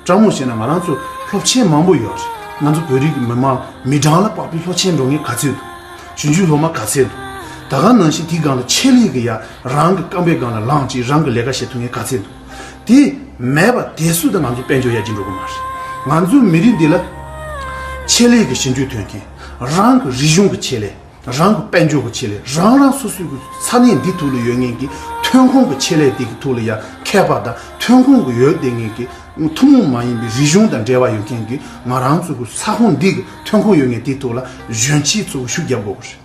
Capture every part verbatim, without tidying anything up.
དྲང་མོ་བཤད་ན་ང་རང་ཚོ་སློབ་ཆེན་མང་པོ་ཡོད་རེད། ང་ཚོ་བོད་རིགས་ཀྱི་མི་མང་མི་གྲངས་ལ་དཔག་པའི་སློབ་ཆེན་འགྲོ་མཁན་ག་ཚོད་འདུག་གཞོན་སྐྱེས་སློབ་མ་ག་ཚོད་འདུག་ད་ག་ནང་བཞིན་དེའི་སྒང་ལ་ཆེད་ལས་ཀྱི་ཡ་རང་གི་རྐང་པའི་སྒང་ལ་ལངས་ཅིག་རང་གི་ལས་ཀ་བྱེད་ཐུབ་མཁན་ག་ཚོད་འདུག་དེ་མེད་པ་དེ་སུ་དང་ང་ཚོ་དཔལ་འབྱོར་ཡར་རྒྱས་འགྲོ་གི་མ་རེད། ང་ཚོའི་མི་རིགས་འདི་ལ་ཆེད་ལས་ཀྱི་ཞིབ་འཇུག་ཐོན་མཁན་རང་གི་རིག་གཞུང་གི་ཆེད་ལས། རང་གི་དཔལ་འབྱོར་གྱི་ཆེད་ལས། རང་རང་སོ་སོའི་གི་ས་གནས་འདི་ཐོག་ལ་ཡོད་མཁན་གྱི་ཐོན་ཁུངས་ཀྱི་ཆེད་ལས་དེ་གི་ཐོག་ལ་ཡ་མཁས་པ་དང་ཐོན་ཁུངས་ཀྱི་ཡོད་བསྡད་མཁན་གྱི་ཐུན་མོང་མ་ཡིན་པའི་རིག་གཞུང་དང་འབྲེལ་བ་ཡོད་མཁན་གྱི་ང་རང་ཚོ་གི་ས་ཁོངས་འདི་གི་ཐོན་ཁུངས་ཡོད་མཁན་དེའི་ཐོག་ལ་གཞོན་སྐྱེས་ཚོ་གི་ཤུགས་རྒྱབ་དགོས་པ་རེད།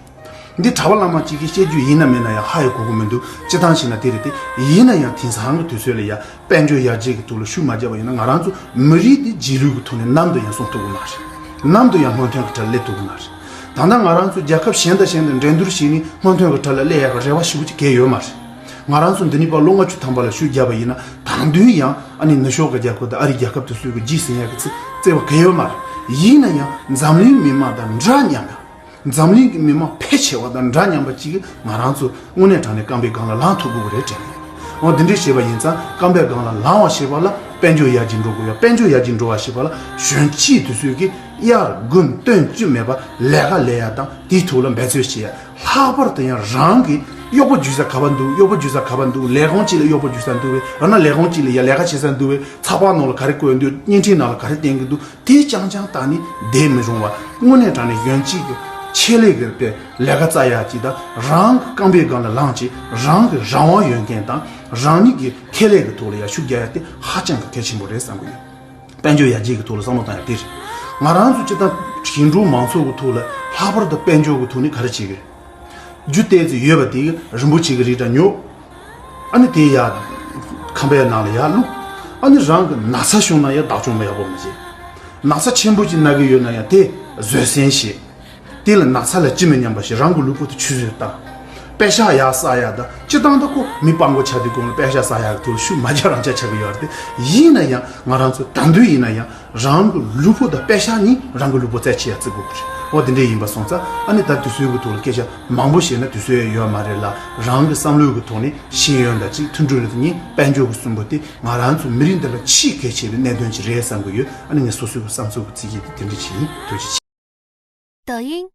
འདི་གྲྭ་པ་བླ་མ་གཅིག་གིས་བཤད་རྒྱུ་ཡིན་ན་མིན་ན་ཡང་ཧ་ཡང་གོ་གི་མི་འདུག་སྤྱིར་བཏང་བྱས་ན་དེ་རེད་དེ། ཡིན་ན་ཡང་དེང་སང་གི་དུས་ཚོད་ལ་ཡ་དཔལ་འབྱོར་ཡར་རྒྱས་ཀྱི་ཐོག་ལ་ཤུགས་མ་རྒྱབ་པ་ཡིན་ན་ང་རང་ཚོ་མི་རིགས་འདི་རྗེས་ལུས་ཀྱི་ཐོག་ནས་ནམ་དུ་ཡང་སྲུང་ཐུབ་ཀྱི་མ་རེད། ནམ་དུ་ཡང་སྔོན་ཐོན་གྱི་གྲས་ལ་སླེབས་ཐུབ་ཀྱི་མ་རེད། ད་ལྟ་ང་རང་ཚོ་རྒྱལ་ཁབ་གཞན་དང་གཞན་དང་འགྲན་བསྡུར་བྱས་ནས་སྔོན་ཐོན་གྱི་གྲས་ལ་སླེབས་ཡག་གི་རེ་བ་ཞེ་པོ་ཅིག་གང་ཡང་ཡོད་མ་རེད། ང་རང་ཚོ་འདི་ནས་ཕར་ལོ་ལྔ་བཅུ་ཐམ་པ་ལ་ཤུགས་རྒྱབ་པ་ཡིན་ན་ད་དུང་ཡང་ཨ་ནི་ནུབ་ཕྱོགས་ཀྱི་རྒྱལ་ཁབ་དང་ཨ་རིའི་རྒྱལ་ཁབ་དེ་ཚོའི་གི་རྗེས་ཟིན་ཡག་གི་རྩི་རྩི་བ་གང་ཡང་ཡོད་མ་རེད། ཡིན་ན་ཡང་འཛམ་གླིང་མི་དམངས་དང་འདྲ་མཉམ་ཡང་། འཛམ་གླིང་གི་མི་མང་ཕལ་ཆེ་བ་དང་འདྲ་མཉམ་པ་གཅིག་གིས་ང་རང་ཚོ་དངོས་གནས་དྲང་གནས་རྐང་པའི་སྒང་ལ་ལངས་ཐུབ་དགོས་ཀྱི་རེད་དྲན། འོ་འདི་འདྲས་བྱས་པ་ཡིན་ཙང་རྐང་པའི་སྒང་ལ་ལངས་པ་ཞེས་པ་ལ་དཔལ་འབྱོར་ཡར་རྒྱས་འགྲོ་དགོས་ཡ། དཔལ་འབྱོར་ཡར་རྒྱས་འགྲོ་བ་ཞེས་པ་ལ་གཞོན་སྐྱེས་དེ་ཚོས་ཀྱི་དབྱར་དགུན་སྟོན་བཅུ་མེད་པར་ལས་ཀ་ལས་ཡ་དང་དེའི་ཐོག་ལ་འབད་རྩོལ་བྱེད་ཡ། ལྷག་པར་དུ་ཡང་རང་གི་གཡོག་པོ་རྒྱུག་ས་ག་པར་འདུག་གཡོག་པོ་རྒྱུག་ས་ག་པར་འདུག་ལས་ཁུངས་གཅིག་ལ་གཡོག་པོ་རྒྱུག་ས་འདུག་བས། ཡང་ན་ལས་ཁུངས་གཅིག་ལ་ཡ་ལས་ཀ་བྱེད་ས་འདུག་བས། ཚགས་པར་ནང་ལ་ག་རེ་བཀོད་འདུག་བརྙན་འཕྲིན་ནང་ལ་ག་རེ་བསྟན་གྱི་འདུག་དེ་རྐྱང་རྐྱང་བལྟས་ནས་བསྡད་མི་རུང་བ། དངོས་གནས་དྲང་གནས་གཞོན་སྐྱེས་ཀྱི་ཆེད་ལས་ཀྱི་དཔེ་ལས་ཀ་བཙལ་ཡག་ཅིག་དང་། རང་གི་རྐང་པའི་སྒང་ལ་ལངས་ཅིག་རང་གི་རང་དབང་ཡོད་མཁན་དང་རང་ཉིད་ཀྱི་ཁེ་ལས་ཀྱི་ཐོག་ལ་ཡ་ཤུགས་རྒྱག་ཡག་དེ་ཧ་ཅང་གི་གལ་ཆེན་པོ་རེད་བསམ་གྱི་ཡོད། དཔལ་འབྱོར་ཡར་རྒྱས་ཀྱི་ཐོག་ལ་བསམ་བློ་བཏང་ཡག་དེ་རེད། ང་རང་ཚོ་སྤྱིར་བཏང་ཞིང་འབྲོག་མང་ཚོགས་ཀྱི་ཐོག་ལ་ལྷག་པར་དུ་དཔལ་འབྱོར་གྱི་ཐོག་ནས་ག་རེ་བྱེད་ཀྱི་རེད། རྒྱུ་ཏོག་ཙམ་ཡོད་པ་དེ་རིན་པོ་ཆེ་གི་རིགས་འདྲ་ཉོ། ཨ་ནི་དེ་ཡར་ཁང་པའི་ནང་ལ་ཡར་བླུགས། ཨ་ནི་རང་གི་ན་ཚ་བྱུང་ན་ཡང་བདག་སྐྱོང་མ་ཡག་པོ་མི་བྱེད། ན་ཚ་ཆེན་པོ་ཅིག་ན་གི་ཡོད་ན་ཡང་དེ་བཟོད་བསྲན་བྱེད། དེ་ལ་ན་ཚ་ལ་ཅི་མི་སྙམ་པ་ཞིག་རང་གི་ལུས་པོ་དེ་ཆུད་ཟོས་བཏང་། པད་ཤག་ཡར་ཟག་ཡག་དང་སྤྱིར་བཏང་ད་ཁོ་མི་སྤྲང་པོ་ཆགས་དུས་གོང་ལ་པད་ཤག་ཟག་ཡག་གི་ཐོག་ལ་ཤུགས་མ་རྒྱག་རང་ཆ་ཆགས་ཀྱི་ཡོད་རེད་དེ། ཡིན་ན་ཡང་ང་རང་ཚོ་ད་དུང་ཡིན་ན་ཡང་། རང་གི་ལུས་པོ་དང་པད་ཤག་གཉིས་རང་གི་ལུས་པོ་རྩད་ཆེ་ཡ་བརྩི་དགོས་པ་རེད། འོ་དེ་འདྲས་ཡིན་པ་སོང་ཙང་ཨ་ནི་ད་དུས་ཚོད་ཀྱི་ཐོག་ལ་སྐད་ཆ་མང་པོ་བཤད་ན་དུས་ཚོད་ཡོད་མ་རེད་ལ། རང་གི་བསམ་བློའི་གི་ཐོག་ནས་ཤེས་ཡོན་དང་གཅིག་མཐུན་སྒྲིལ་རེད་དེ་གཉིས་དཔལ་འབྱོར་གྱི་གསུམ་པོ་དེ་ང་རང་ཚོ་མི་རིགས་འདི་ལ་ཆེས་གལ་ཆེ་བའི་གནད་དོན་ཅིག་རེད་བསམ་གྱི་ཡོད། ཨ་ནི་ངས་སོ་སོའི་གི་བསམ་ཚུལ་གྱི་ཚིག་གི་དེ་འདྲས་ཅིག་ཡིན། ཐུགས་རྗེ་ཆེ། 抖音，